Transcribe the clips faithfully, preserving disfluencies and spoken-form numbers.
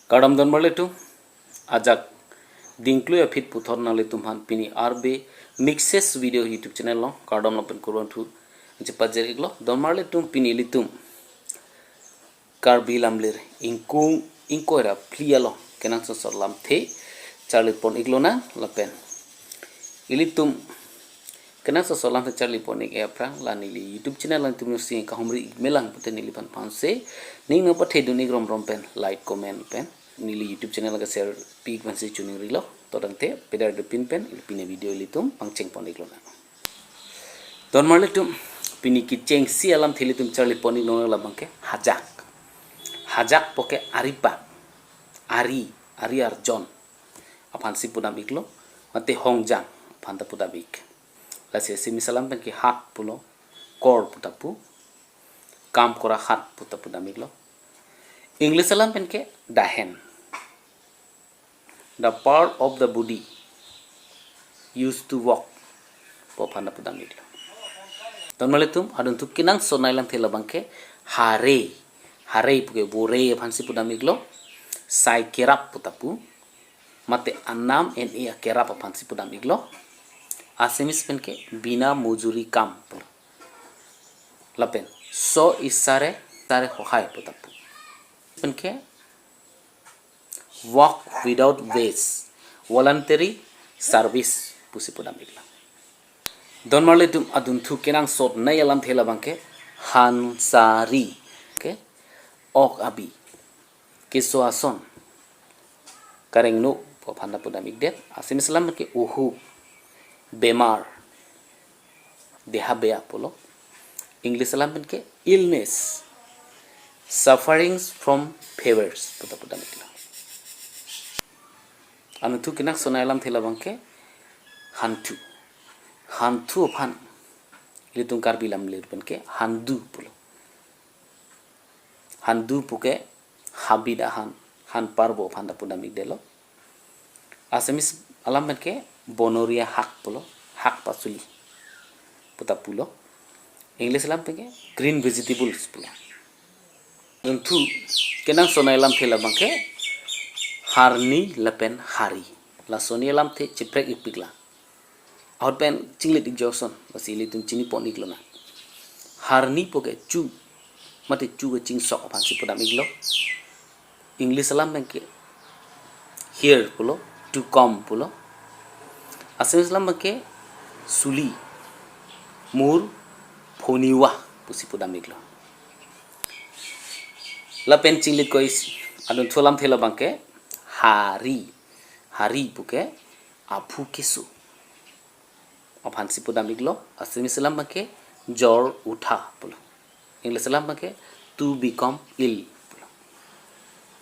Kardom donmarli atum, ajak dingklui aphi puthot nanglitum aphan pini R B Mixes Video YouTube channel along kardom lapen kurvangthu chepajir iklo. Donmarli atum, pini ilitum Karbi lamlir ingkung ingkoi ra phli along kenangsot alamthe charli pon iklonang lapen ilitum kenangsot alamthe charli pon ik aphrang la neli YouTube channel along ilitum si kahumri ik melang pute neliphan phansi ning nangpathedun ik romrom pen like, comment pen neli YouTube channel ke share pi ik pensi choningrilo. To tangte peder depin pen ili pini video ilitum pangcheng pon iklonang. Donmarli atum, pini kechengsi alamthe ilitum charli pon iklonang labangke hajak. Hajak puke aripak, ari, ari arjon aphansi pudam iklo, mate hongjang aphanta pudam ik. Lasi Assamese alam penke হাত pulo, কৰ puta pu, কাম কৰা হাত puta pudam iklo. English alam penke the hand, the part of the body used to walk pu aphanta pudam iklo. Donmarli atum, adunthu kenangsot alamthe labangke hare. Hare puke bore aphansi pudam iklo, sai kerap puta pu, mate anam ene akerap aphansi pudam iklo. Assamese penke বিনা মজুৰি কাম pu, lapen স্ব ইচ্ছাৰে, তাৰে সহায় puta pu. Penke work without wage, voluntary service pusi pudam iklo. Donmarli atum, adunthu kenangsot alamthe labangke হানচাৰি, ke ok abi, keso ason, karengno pu aphanta pudam ikdet. Assamese alam ke অসুখ, বেমাৰ, দেহা বেয়া pulo. English alam penke illness, sufferings from fevers puta pudam iklo. Adunthu kenangsot alamthe labangke hanthu. Hanthu aphan ilitum Karbi lamlir penke হান্দু pulo. হান্দু puke habit ahan, han parbo aphanta pudam ikdetlo. Assamese alam penke বনৰীয়া শাক pulo, শাক পাচলি puta pulo. English alam penke green vegetables pulo. Adunthu kenangsot alamthe labangke harni lapen hari. Lasoni alamthe cheprek ipiklang. Ahut pen chinglit ik joson, lasi ilitum chini pon iklonang. Harni puke chu, mate chu kechingsok aphansi pudam iklo. English alam penke hair pulo, to comb pulo. Assamese alam penke চুলি, মোৰ ফনিওৱা pusi pudam iklo. Lapen chinglit kois adunthu alamthe labangke hari. Hari puke aphu keso aphansi pudam iklo. Assamese alam penke জ্বৰ উঠা pulo. English alam penke to become ill pulo.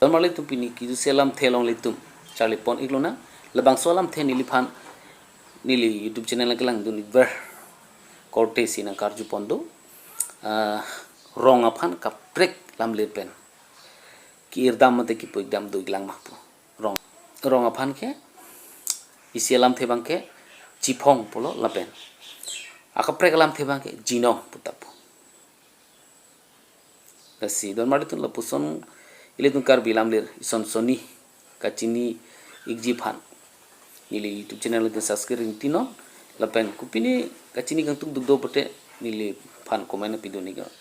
Donmarli atum, pini kejutsi alamthe along ilitum charli pon iklonang. Labangso alamthe neliphan neli YouTube channel kelangdun ikver korte si nangkarju pon do. Ah, rong aphan kaprek lamlir pen ki-irdam mate kipu ikdam do iklang ma pu. Rong, rong aphan ke isi alamthe abangke chiphong pulo lapen akaprek alamthe abangke jinong puta pu. Lasi donmarli atum, lapuson ilitum Karbi lamlir ison soni kachini ikji aphan neli YouTube channel ilitum subscribe ringtinon, lapen kopine kachini kangtuk duk do pute neliphan comment pidun iknon.